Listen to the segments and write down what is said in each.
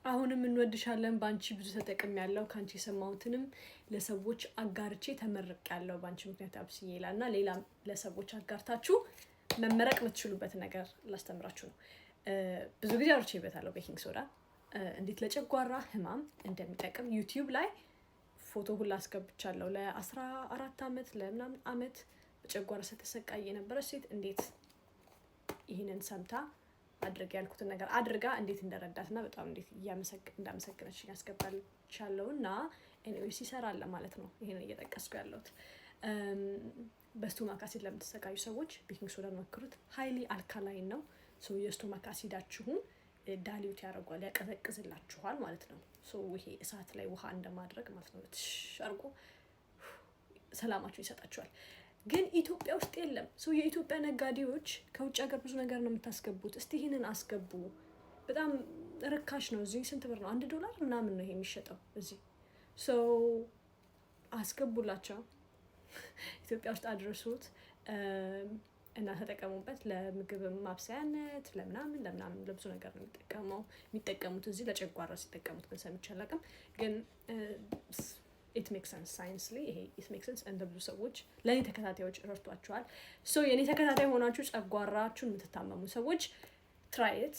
አሁንም እንወድሻለን። በአንቺ ብዙ ተጠቅሜያለሁ፣ ከአንቺ የሰማሁትንም ለሰዎች አጋርቼ ተመርቄያለሁ በአንቺ ምክንያት አብስዬ ይላል። እና ሌላም ለሰዎች አጋርታችሁ መመረቅ የምትችሉበት ነገር ላስተምራችሁ ነው። ብዙ ጊዜ አውርቼበታለሁ። Baking soda እንዴት ለጨጓራ ህማም እንደሚጠቅም YouTube ላይ ፎቶ ሁላ አስገብቻለሁ። ለ14 አመት ለምናምን አመት በጨጓራ ስትሰቃይ የነበረች ሴት እንዴት ይህንን ሰምታ አድርግ ያልኩትን ነገር አድርጋ እንዴት እንደረዳት እና በጣም እንዴት እንዳመሰግነች ያስገባልቻለሁ። እና anyways ይሰራል ማለት ነው። ይሄንን እየጠቀስኩ ያለሁት በ stomach acid ለምትሰቃዩ ሰዎች baking soda ሞክሩት። Highly alkaline ነው። So የ stomach acid ኣችሁን dilute ያደርጓል፣ ያቀዘቅዝላችኋል ማለት ነው። So ይሄ እሳት ላይ ውሃ እንደማድረግ ማለት ነው። ትሽ አድርጎ ሰላማችሁን ይሰጣችኋል። ግን ኢትዮጵያ ውስጥ የለም። So የኢትዮጵያ ነጋዴዎች ከውጭ ሀገር ብዙ ነገር ነው የምታስገቡት። እስቲ ይህንን አስገቡ። በጣም ርካሽ ነው። እዚህ ስንት ብር ነው? 1 ዶላር ምናምን ነው ይሄ የሚሸጠው እዚህ። So አስገቡላቸው፣ ኢትዮጵያ ውስጥ አድርሱት እና ተጠቀሙበት። ለምግብ ማብሰያነት፣ ለምናምን ለምናምን ለብዙ ነገር ነው የሚጠቀሙት። እዚህ ለጨጓራ ሲጠቀሙት ግን ሰምቼ አላውቅም። ግን it makes sense sciencely፣ ይሄ it makes sense። እንደ ብዙ ሰዎች ለእኔ ተከታታዮች ረድቷቸዋል። So የእኔ ተከታታይ ሆናችሁ ጨጓራችሁን የምትታመሙ ሰዎች try it፣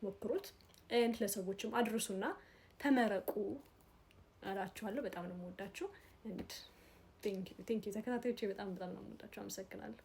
ሞክሩት፣ and ለሰዎችም አድርሱና ተመረቁ እላችኋለሁ። በጣም ነው የምወዳችሁ። And thank you ተከታታዮቼ፣ በጣም በጣም ነው የምወዳችሁ። አመሰግናለሁ።